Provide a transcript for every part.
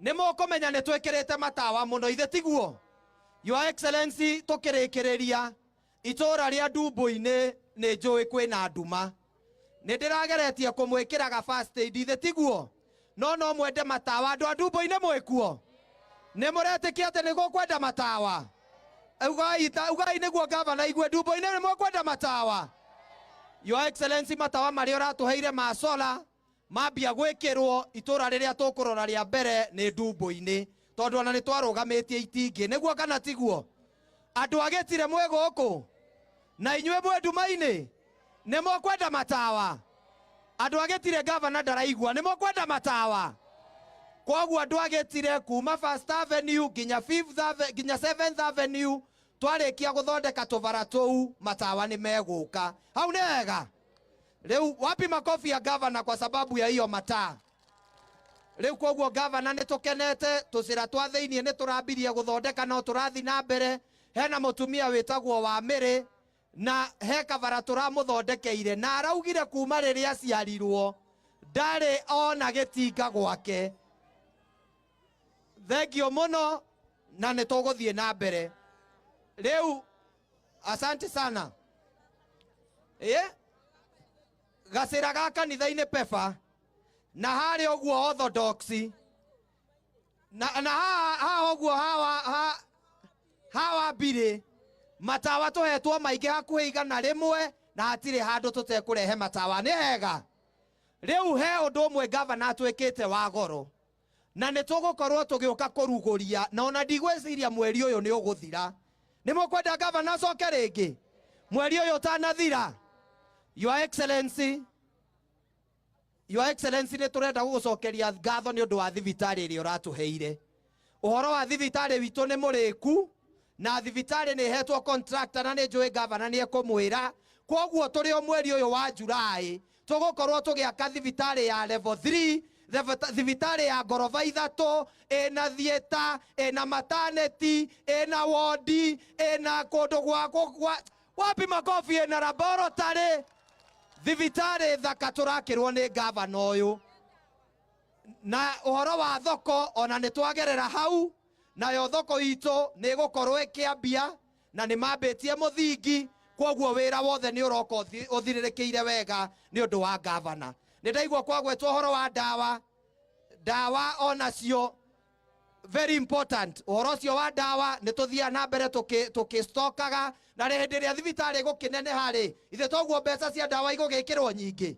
Nĩ mũkũmenya nĩ twĩkĩrĩte matawa mũno, ithe tiguo? Your Excellency, tũkĩrĩkĩrĩria itũũra rĩa Ndumbũ-inĩ nĩ njũĩ kwĩna nduma. Nĩ ndĩrageretie kũmwĩkĩraga first aid, ithe tiguo? No no mwende matawa. Andũ a Ndumbũ-inĩ mwĩkuo? Nĩ mũretĩkia atĩ nĩ gũkwenda matawa? Ugai, ugai nĩguo gavana igue. Ndumbũ-inĩ nĩ mũkwenda matawa? Your Excellency, matawa marĩa ũratũheire ma solar mambia gwĩkĩrwo, itũra rĩrĩa tũkũrora rĩa mbere nĩ Ndumbũ-inĩ, tondũ ona nĩ twarũgamĩtie itingĩ. Nĩguo kana tiguo? Andũ a Gĩtire mwĩ gũkũ na inyuĩ mwĩ nduma-inĩ, nĩ mũkwenda matawa? Andũ a Gĩtire, gavana ndaraigua, nĩ mũkwenda matawa? Koguo andũ a Gĩtire kuma First Avenue nginya Fifth Ave, nginya Seventh Avenue, twarĩkia gũthondeka tũbara tũu, matawa nĩ megũka hau. Nĩ wega. Rĩu wapi makofi ya gavana kwa sababu ya hiyo mataa? Rĩu koguo gavana, nĩ tũkenete. Tũcĩra twa thĩiniĩ nĩ tũrambirie gũthondeka, no tũrathi na mbere. Hena mũtumia wĩtagwo wa Mĩrĩ na he kabara tũramũthondekeire, na araugire kuma rĩrĩa aciarirwo ndarĩ ona gĩtinga gwake. Thengio mũno, na nĩ tũgũthiĩ na mbere. Rĩu asante sana. Ĩ gacĩra ga kanitha-inĩ pefa na harĩa ũguo Orthodox na haha haha ũguo hawa ha hawa mbirĩ, matawa tũhetwo maingĩ hakuhĩ 100, na hatirĩ handũ tũtekũrehe matawa. Nĩ hega. Rĩu he ũndũ ũmwe gavana atwĩkĩte wa goro, na nĩ tũgũkorwo tũgĩũka kũrugũria, na ona ndigwĩciria mweri ũyũ nĩ ũgũthira. Nĩ mũkwenda gavana acoke rĩngĩ mweri ũyũ ũtanathira? Your Excellency, Your Excellency, nĩ tũrenda gũgũcokeria ngatho nĩ ũndũ wa thibitarĩ ĩrĩa ũratũheire. Ũhoro wa thibitarĩ witũ nĩ mũrĩku, na thibitarĩ nĩ ĩhetwo contractor, na nĩ njũĩ gavana nĩ ekũmwĩra. Koguo tũrĩ o mweri ũyũ wa July tũgũkorwo tũgĩaka thibitarĩ ya level 3, thibitarĩ ya ngoroba 3, ĩna theatre, ĩna maternity, ĩna wodi, ĩna kũndũ gwa wapi makofi, ĩna laboratory, thibitarĩ thaka tũrakĩrwo nĩ gavana ũyũ. Na ũhoro wa thoko, ona nĩ twagerera hau, nayo thoko itũ nĩ ĩgũkorwo ĩkĩambia, na nĩ mambĩtie mũthingi. Koguo wĩra wothe nĩ ũroka ũthirĩrĩkĩire wega nĩ ũndũ wa gavana. Nĩ ndaigua kwagwetwo ũhoro wa ndawa. Ndawa onacio very important. Ũhoro ũcio wa ndawa nĩ tũthiaga na mbere tũkĩstokaga, na rĩ hĩndĩ ĩrĩa thibitarĩ ĩgũkĩneneha rĩ, ithe toguo mbeca cia ndawa igũgĩkĩrwo nyingĩ,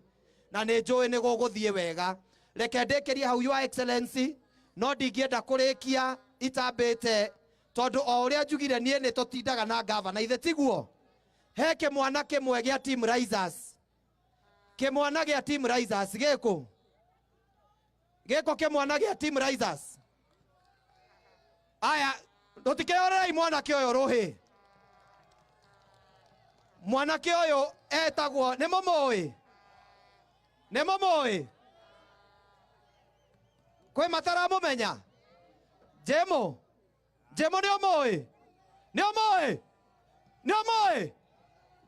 na nĩ njũĩ nĩ gũgũthiĩ wega. Reke ndĩkĩrie hau, Your Excellency, no ndingĩenda kũrĩkia itambĩte, tondũ o ũrĩa njugire, niĩ nĩ tũtindaga na gavana, ithe tiguo? He kĩmwana kĩmwe gĩa Team Risers, kĩmwana gĩa Team Risers gĩkũ, gĩkũ kĩmwana gĩa Team Risers. Aya, tũtikĩorerei mwanake ũyũ rũhĩ. Mwanake ũyũ etagwo, nĩ mũmũĩ? Nĩ mũmũĩ? Kwĩ mataramũmenya? Jemo, Jemo, nĩ ũmũĩ? Nĩ ũmũĩ? Nĩ ũmũĩ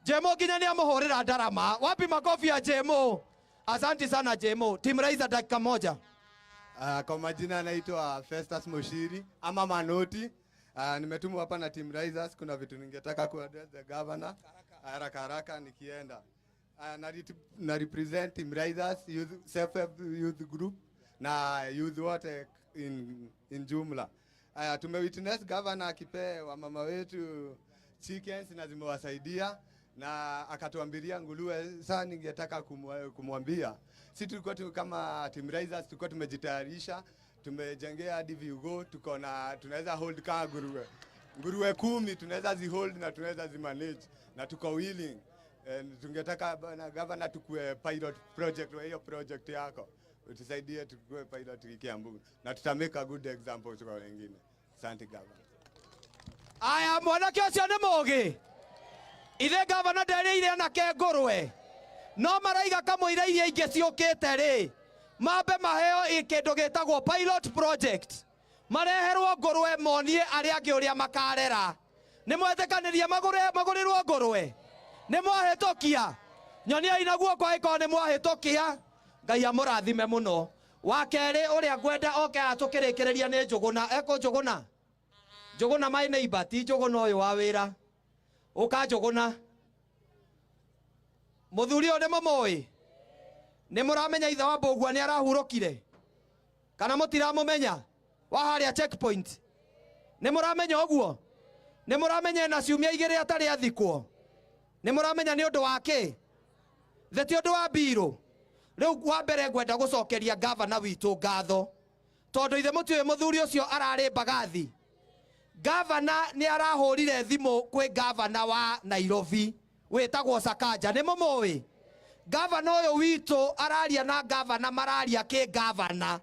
Jemo? Nginya nĩ amũhũrĩra ndarama. Wapi makofi ya Jemo? Asante sana Jemo. Team Raiser, dakika moja. Kwa majina naitwa Festus Moshiri ama Manoti. Nimetumwa hapa na Team Risers. Kuna vitu ningetaka ku address the governor haraka haraka nikienda. Na represent Team Risers Youth, Self Help Youth Group na youth wote in jumla. Tumewitness governor akipee wamama wetu chickens na zimewasaidia, na akatuambiria nguruwe. Sasa ningetaka kumwambia si tulikuwa tu kama Team Risers tulikuwa tumejitayarisha, tumejengea hadi viugo, tuko na tunaweza hold kama nguruwe 10, tunaweza zihold na tunaweza zimanage na tuko willing. And tungetaka bwana governor tukue pilot project wa hiyo project yako, utusaidie tukue pilot Kiambu na tuta make a good example kwa wengine. Asante, governor. Aya, mwanake ũcio nĩ mũgĩ. Ithe gavana nderĩire anake ngũrwe, no maraiga kamũira iria ingĩ ciũkĩte rĩ, mambe maheo kĩndũ gĩtagwo pilot project, mareherwo ngũrwe monie arĩa angĩ ũrĩa makarera. Nĩ mwetĩkanĩria magũrĩrwo ngũrwe? Nĩ mwahĩtũkia? Nyoniai na guoko angĩkorwo nĩ mwahĩtũkia. Ngai amũrathime mũno. Wa kerĩ ũrĩa ngwenda oke haha tũkĩrĩkĩrĩria nĩ Njũgũna. Eko Njũgũna? Njũgũna my neighbor, ti Njũgũna ũyũ wa wĩra. Ũka Njũgũna. Mũthuri ũyũ nĩ mũmũĩ? Nĩ mũramenya ithe wa Mbũgua nĩ arahurũkire? Kana mũtiramũmenya? Wa harĩa checkpoint. Nĩ mũramenya ũguo? Nĩ mũramenya ena ciumia igĩrĩ atarĩ athikwo? Nĩ mũramenya nĩ ũndũ wa kĩ? The ti ũndũ wa mbirũ. Rĩu wa mbere ngwenda gũcokeria gavana witũ ngatho, tondũ ithe mũtiũĩ mũthuri ũcio ararĩ Mbagathi. Gavana nĩ arahũrire thimũ kwĩ gavana wa Nairobi wĩtagwo Sakaja, nĩ mũmũĩ? Gavana ũyũ witũ araria na gavana, mararia kĩ gavana,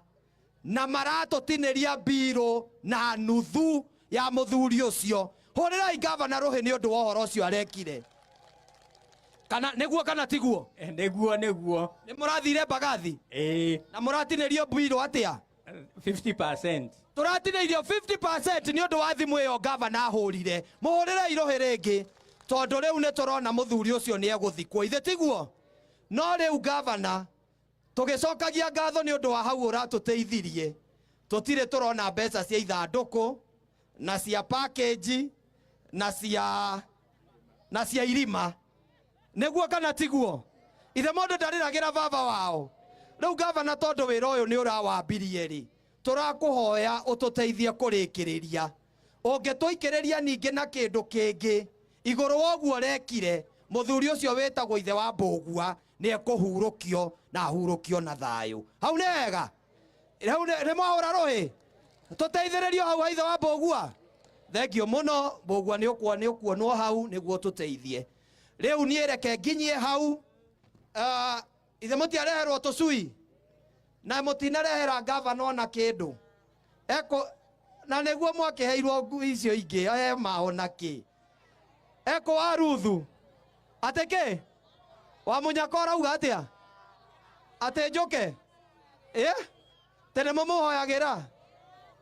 na maratũtinĩria mbirũ na nuthu ya mũthuri ũcio. Hũrĩrai gavana rũhĩ nĩ ũndũ wa ũhoro ũcio arekire. Kana nĩguo kana tiguo? Nĩguo, nĩguo. Nĩ mũrathire Mbagathi? Ĩĩ. Na mũratinĩrio mbirũ atĩa? 50%. Tũratinĩirio 50% nĩ ũndũ wa thimũ ĩyo gavana ahũrire. Mũhũrĩrei rũhĩ rĩngĩ, tondũ rĩu nĩ tũrona mũthuri ũcio nĩ egũthikwo. Ithe tiguo? No rĩu gavana, tũgĩcokagia ngatho nĩ ũndũ wa hau ũratũteithirie, tũtirĩ tũrona mbeca cia ithandũkũ na cia package na cia irima. Nĩguo kana tiguo? Ithe mũndũ ndarĩragĩra baba wao. Rĩu gavana, tondũ wĩra ũyũ nĩ ũrawambirie rĩ, tũrakũhoya ũtũteithie kũrĩkĩrĩria. Ũngĩtũikĩrĩria ningĩ na kĩndũ kĩngĩ igũrũ wa ũguo ũrekire, mũthuri ũcio wĩtagwo ithe wa Mbũgua nĩ ekũhurũkio na ahurũkio na thayũ. Hau nĩ hega? Hau nĩ mwahũra rũhĩ? Tũteithĩrĩrio hau ha ithe wa Mbũgua. Thengio mũno, Mbũgua nĩ ũkuonwo hau nĩguo tũteithie. Rĩu niĩ reke nginyie hau. Ithe mũtiareherwo tũcui na mũtinarehera gavana ona kĩndũ. Eko na nĩguo mwakĩheirwo ngui icio ingĩ, mao na kĩ? Eko wa Ruthu. Atĩ kĩ? Wa Mũnyaka ũrauga atĩa? Atĩ njũke? Tene mũmũhoyagĩra?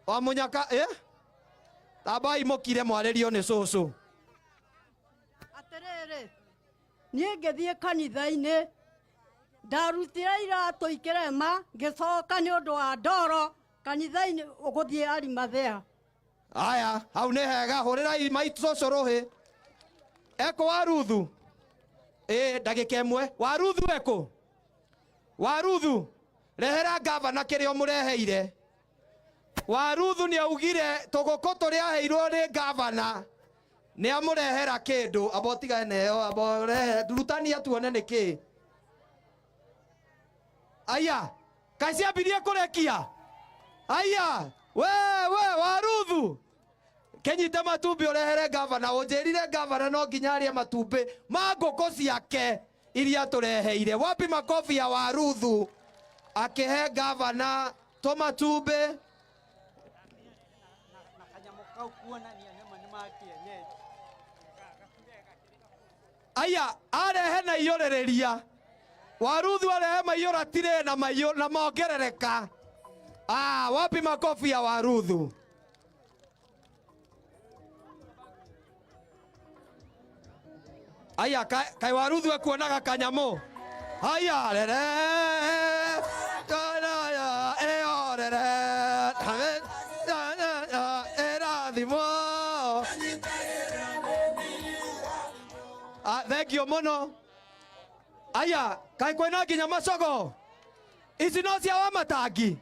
Wa Mũnyaka, Tambai mũkire mwarĩrio nĩ cũcũ. Atĩrĩrĩ, niĩ ngĩthiĩ kanitha-inĩ, ndarutire iratũ ikĩrema, ngĩcoka nĩ ũndũ wa ndoro kanitha-inĩ gũthiĩ Arimathea. Aya, hau nĩ hega, hũrĩrai maitũ cũcũ rũhĩ. Eko wa Ruthu. Ndagĩka ĩmwe. Wa Ruthu eko. Wa Ruthu, rehera gavana kĩrĩa ũmũreheire. Wa Ruthu nĩ augire tũgũkũ tũrĩa aheirwo nĩ gavana nĩ amũrehera kĩndũ. Amba ũtigane nayo, amba ũrehe, rutania tuone nĩ kĩ. Aya, kaĩ ciambirie kũrekia? Aya, we, wa Ruthu. Kĩnyite matumbĩ ũrehere gavana. Ũnjĩrire gavana no nginya arĩe matumbĩ ma ngũkũ ciake iria tũreheire. Wapi makobi ya wa Ruthu akĩhe gavana tũmatumbĩ. Aya, arehe na iyũrĩrĩria. Wa Ruthu arehe maiyũra tirĩ na maiyũ na mongerereka. Wapi makobi ya wa Ruthu? Aya, kai wa Ruthu ekuonaga kanyamũ. Aya, rere, kana, eo, rere, erathimwo. Thengio mũno. Aya, kai kwĩna nginya macogo. Ici no cia wa matangi.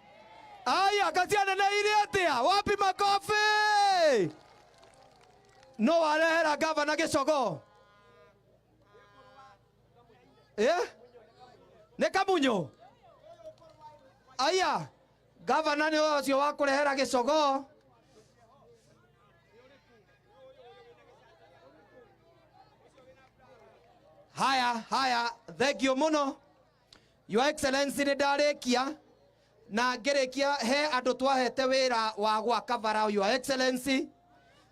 Aya, kaciana nĩ irĩ atĩa? Wapi makobi? No warehera gavana gĩcogo? Nĩ kamunyũ? Aya, gavana nĩ ũcio wa kũrehera gĩcogo. Haya, haya, thengio mũno. Your Excellency, nĩ ndarĩkia na ngĩrĩkia he andũ twahete wĩra wa gwaka bara, Your Excellency,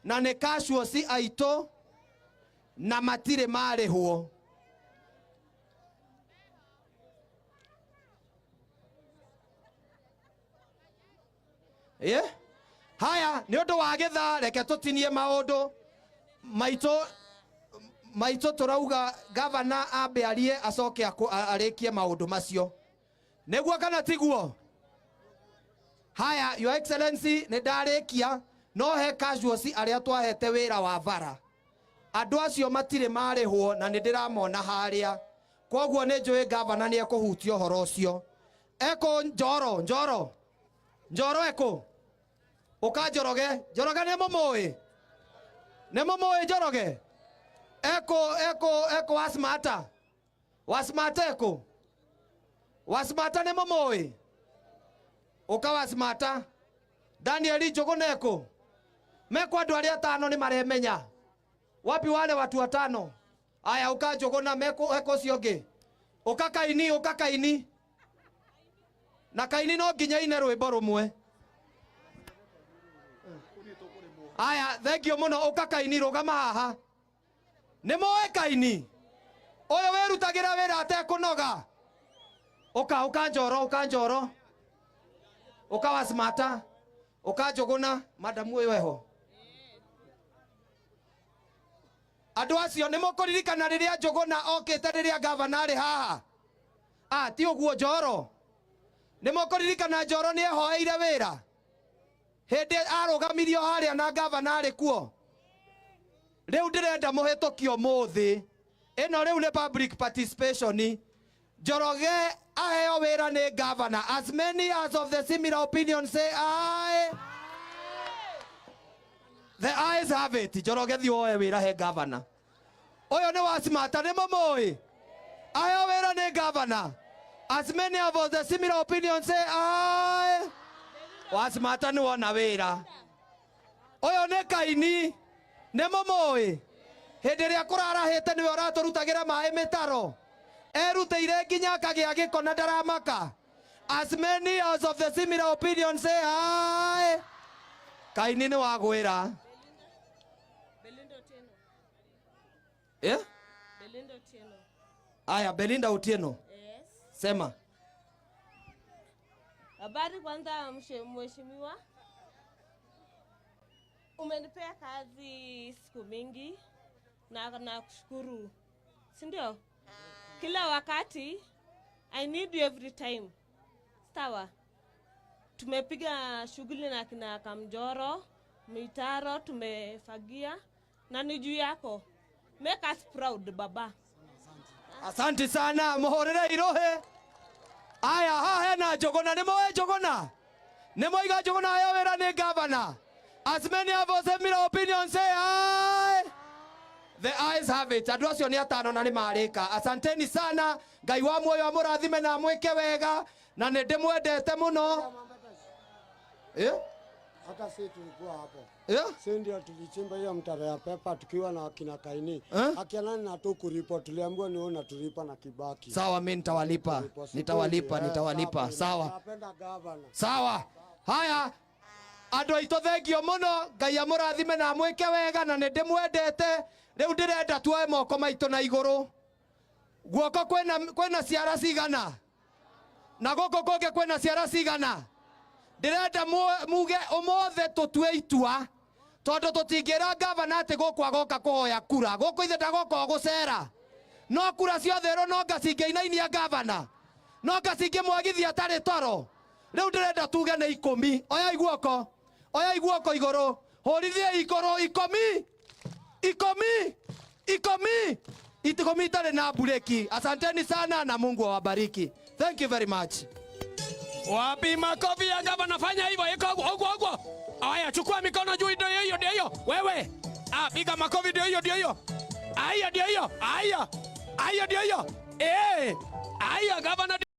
na nĩ casuals aitũ na matirĩ marĩhwo. Haya, nĩ ũndũ wa gĩthaa, reke tũtinie maũndũ maitũ. Maitũ tũrauga gavana ambe arie acoke arĩkie maũndũ macio. Nĩguo kana tiguo? Haya, Your Excellency, nĩ ndarĩkia. No he casuals arĩa twahete wĩra wa bara, andũ acio matirĩ marĩhwo na nĩ ndĩramona harĩa. Koguo nĩ njũĩ gavana nĩ ekũhutia ũhoro ũcio. Eko Njoro, Njoro, Njoro, eko ũka Njoroge. Njoroge nĩ mũmũĩ, nĩ mũmũĩ Njoroge. Eko, eko, eko Wasmata, Wasmata, eko Wasmata, nĩ mũmũĩ. Ũka Wasmata. Daniel Njũgũna eko. Meko andũ arĩa atano nĩ maremenya. Wapi wale watu watano? Aya, ũka Njũgũna. Meko, eko ũcio ũngĩ. Ũka Kaini, ũka Kaini. Na Kaini no nginya ine rwĩmbo rũmwe. Aya, thank you mũno. Ũka Kaini, rũgama haha. Nĩ mũĩ Kaini ũyũ wĩrutagĩra wĩra atekũnoga? Ũka, ũka Njoro, ũka Njoro, ũka Wasmata, ũka Njũgũna. Madamu ũyũ eho. Andũ acio nĩ mũkũririkana rĩrĩa Njũgũna okĩte, rĩrĩa gavana arĩ haha? Ah, ti ũguo. Njoro, nĩ mũkũririkana Njoro nĩ ehoeire wĩra hĩndĩ arũgamirio harĩa na gavana arĩ kuo? Rĩu ndĩrenda mũhĩtũkio mũthĩ ĩno. Rĩu nĩ public participation. Njoroge aheo wĩra nĩ gavana. As many as of the similar opinion say aye. The ayes have it. Njoroge, thiĩ woe wĩra he gavana. Ũyũ nĩ Wasmata, nĩ mũmũĩ. Aheo wĩra nĩ gavana. As many of the similar opinion say aye. Wasmata, nĩ wona wĩra. Ũyũ nĩ Kaini, nĩ mũmũĩ. Hĩndĩ ĩrĩa kũrarahĩte nĩwe ũratũrutagĩra maĩ mĩtaro, erutĩire nginya akagĩa gĩko na ndaramaka. As many as of the similar opinion say aye. Kaini, nĩ wagwĩra. Belinda Otieno. Eh? Belinda Otieno. Aya, Belinda Otieno. Yes. Sema. Habari kwanza, mheshimiwa. Umenipea kazi siku mingi na nakushukuru. Si ndio? Kila wakati I need you every time. Sawa. Tumepiga shughuli na kina Kamjoro, mitaro tumefagia na ni juu yako. Make us proud, baba. Asante sana, muhurire irohe. Aya, haha hena Njũgũna, nĩ mũĩ Njũgũna? Nĩ mwaiga Njũgũna aheo wĩra nĩ gavana? As many of us have similar opinion say aye. The ayes have it. Andũ acio nĩ atano na nĩ marĩka. Asanteni sana. Ngai wa muoyo amũrathime na amwĩke wega, na nĩ ndĩmwendete mũno. Eh? Hata sisi tulikuwa hapo. Eh? Si ndio tulichimba hiyo mtaro ya pepa tukiwa na akina Kaini. Eh? Akina nani na tu kulipo, tuliambiwa ni wewe unatulipa na Kibaki. Sawa, mimi nitawalipa. Tulipo, si Nitawalipa, kweli, eh, nitawalipa. sawa. Sawa. Napenda gavana. Sawa. Haya, andũ aitũ, thengio mũno. Ngai amũrathime na amwĩke wega, na nĩ ndĩmwendete. Rĩu ndĩrenda tuoe moko maitũ na igũrũ. Guoko kwĩna ciara cigana, na gũkũ kũngĩ kwĩna ciara cigana? Ndĩrenda muge ũmũthĩ tũtue itua, tondũ tũtingĩra gavana atĩ gũkũ agoka kũhoya kura. Gũkũ ithe ndagoka o gũcera, no kura ciothe ĩrũ no nga cingĩinainia gavana, no nga cingĩmwagithia atarĩ toro. Rĩu ndĩrenda tuge nĩ 10. Oyai guoko, oyai guoko igũrũ, hũrithie igũrũ. 10, 10, 10, 10 itarĩ na bureki. Asanteni sana na Mungu awabariki. Thank you very much. Wapi makofi ya gavana? Fanya hivyo, iko huko huko huko. Haya, chukua mikono juu, ndio hiyo, ndio hiyo. Wewe. Ah, piga makofi, ndio hiyo, ndio hiyo. Haya, ndio hiyo. Haya. Haya, ndio hiyo. Eh. Haya, gavana.